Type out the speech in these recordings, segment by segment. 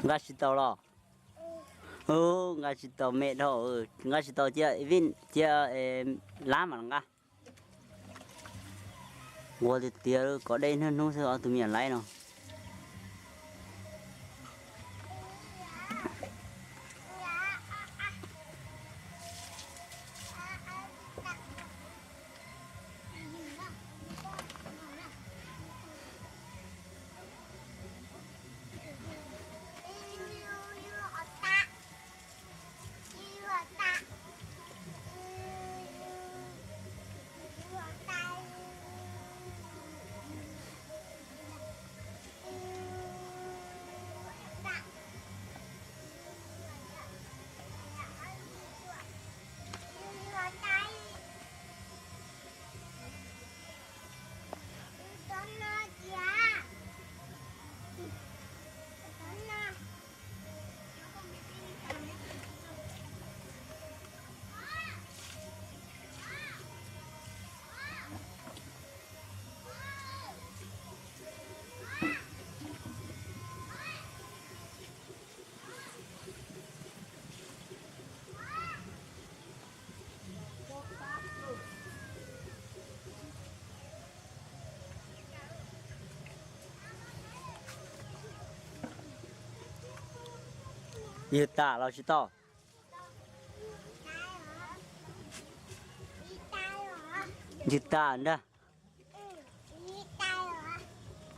Nqa tsis tau los? Ub, nqa tsis tau me dhau, nqa tsis tau cia Vij cia Lab mas nqa. Nquag tiag tiag, kov dej niaj hnub xwb ob tug me nyuam laib no. Ywg tas los tsis tau? Ywg tas ntag.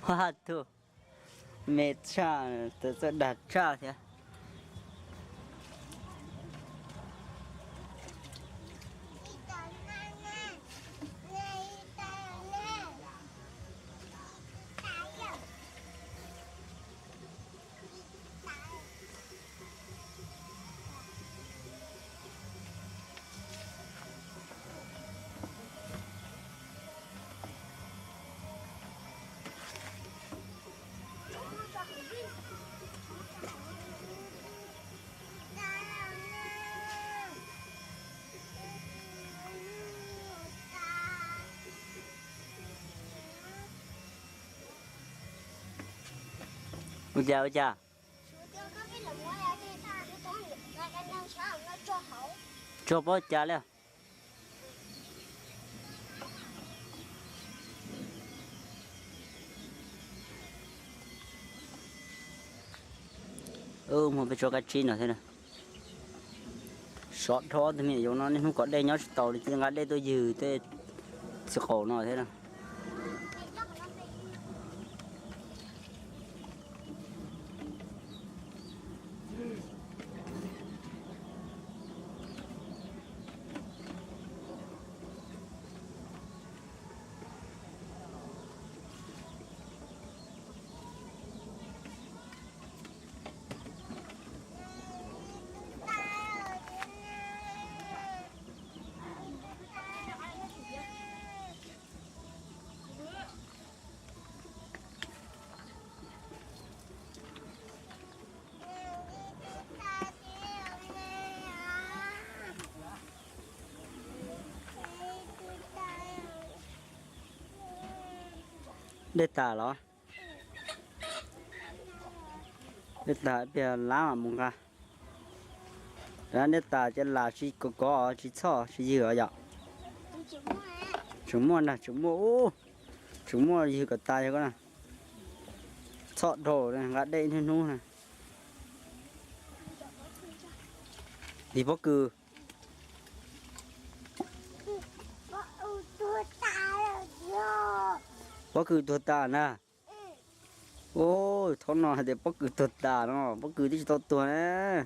Huaj tug me tshaj, txawj dag tshaj thiab. Ua cas ua cas? Tsuag pob cas li. Mus peb tso kab tsib no thiab. Sov dhau ob tug me nyuam yaus no niaj hnub kov dej nyob tsis tau li, cia nqa dej tuaj ywg tej txiv qaum no thiab. Dej tas los? Dej tas, peb lab mam mus nqa. Dej tas ces lam tsis kov kov tsis txhoj tsis ywg os yom. Tseem muaj na, tseem muaj ub, tseem muaj ywg kom tas yog ko na. Txhoj dhau nqa dej niaj hnub na. Tig pob kws. Pob kws tuag tas na. Ub, thaum no hais tias pob kws tuag tas no, pob kws twb tsis tau tuag na.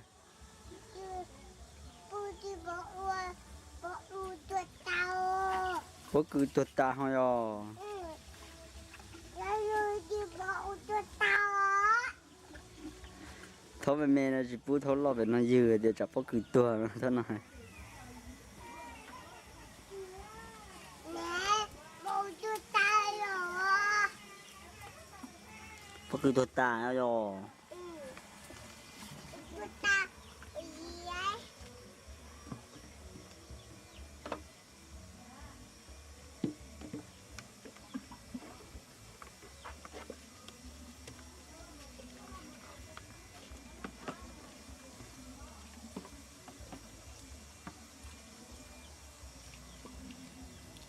Pob kws tuag tas ho yog. Thaum me me no tsis pub thaum loj pem no ywg tias tsam pob kws tuag no thaum no. Pob kws tuag tas yog.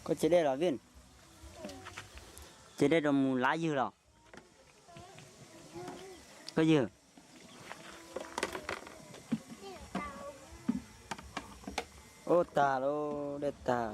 Koj ce dej los Vij? Ce dej rau mus lav ywg los? Koj ywg. Ub, tag lauj, dej tag.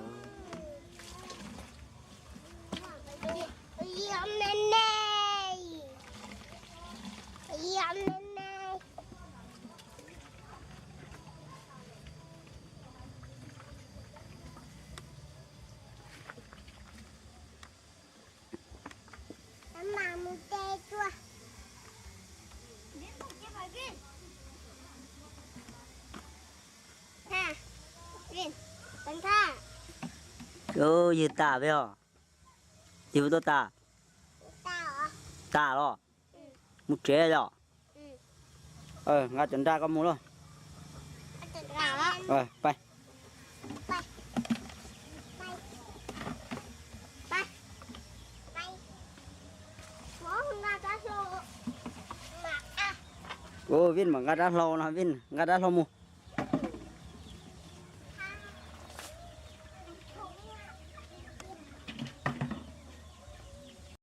Ywg tas peb os. Ywg puas tuaj tas? Tas los? Mus tsev yom? Nqa cov nra koj mus lauj. Ub, Vij mam nqa rab hlau no, Vij nqa rab hlau mus.